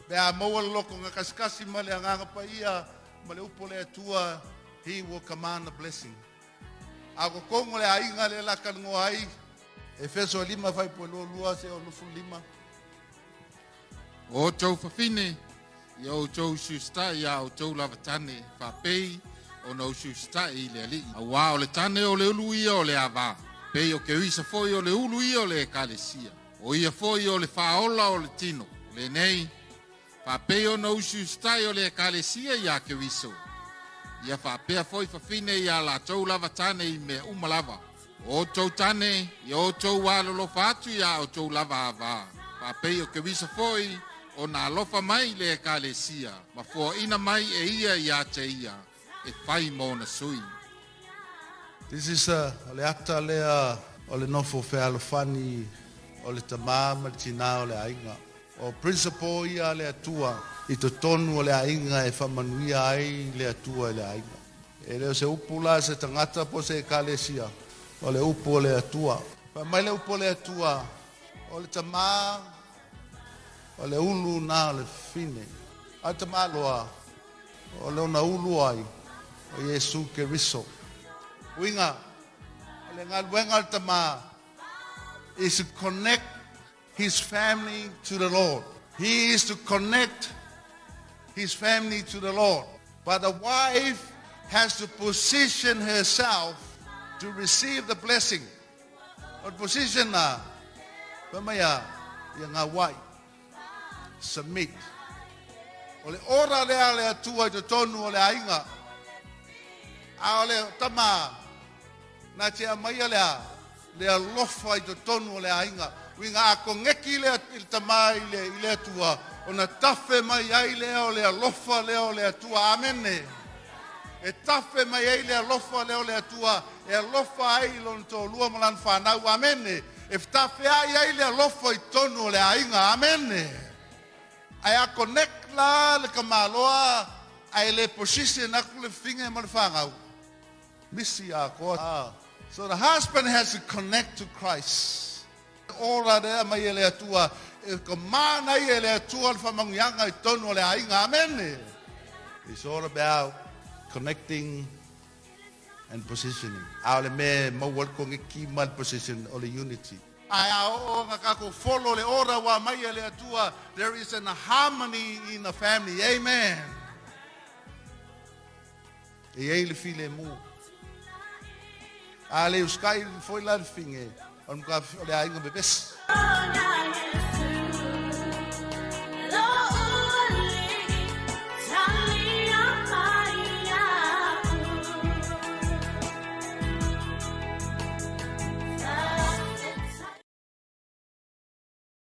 Pe a maua le loto gakasikasi ma le Agaga Paia ma le upu o le Atua, he will command a blessing. A o totonu o le aiga lea o le a talanoa ai, Efeso 5 fuaiupu e 22 seia 25. O outou fafine, ia outou usiusitaʻi iā outou lava tane faapei ona usiusitaʻi i le Alii. Auā o le tane o le ulu ia o le avā, pei o Keriso foi o le ulu ia o le Ekalesia. O ia foi o le Faaola o le tino. O lenei, faapei ona usiusitaʻi o le Ekalesia iā Keriso, ia faapea foi fafine iā latou lava tane i mea uma lava. O outou tane, ia outou alolofa atu iā outou lava avā, faapei o Keriso foi ona alofa mai i le Ekalesia ma foaʻina mai e ia iā te ia e fai ma ona sui. This is a, o le ata lea o le nofo fealofani o le tamā ma le tinā o le aiga. O principle ia a le Atua i totonu o le aiga e faamanuia ai le Atua i le aiga. E le o se upu la se tagata po o se ekalesia, o le upu o le Atua. Fai mai le upu o le Atua, o le tamā o le ulu na o le fine. A o le tamāloa, o lona ulu o ai? O Iesu Keriso. Uiga, o le galuega a le tamā is to connect his family to the Lord. He is to connect his family to the Lord. But the wife has to position herself to receive the blessing. O le position na, fai mai a, ia gauai. Submit. O le ora lea a le Atua i totonu o le aiga. A o le tama, na te aumaia lea, le alofa i totonu o le aiga. Uiga a koneki le, le tama i le, i le Atua, ona tafe mai ai lea o le alofa lea o le Atua. Amene. E tafe mai ai le alofa lea o le Atua, e alofa ai i lona toalua ma lana fanau. Amene. E fetafeai ai le alofa i totonu o le aiga. Amene. Ae a connect la le tamaloa ae le position atu le fafine ma le fanau, misi atoa. So the husband has to connect to Christ. Ora lea mai e le Atua, e command ai e le Atua le faamanuiaga i totonu o le aiga. Amene. It's all about connecting and positioning. A o le mea e maua ai le koneki ma le position o le unity. Ae a oo ona tatou follow le ora ua aumai e le Atua, there is an harmony in the family. Amen. E i ai le filemu. A le usitai foi la le fafine, o le aiga vevesi.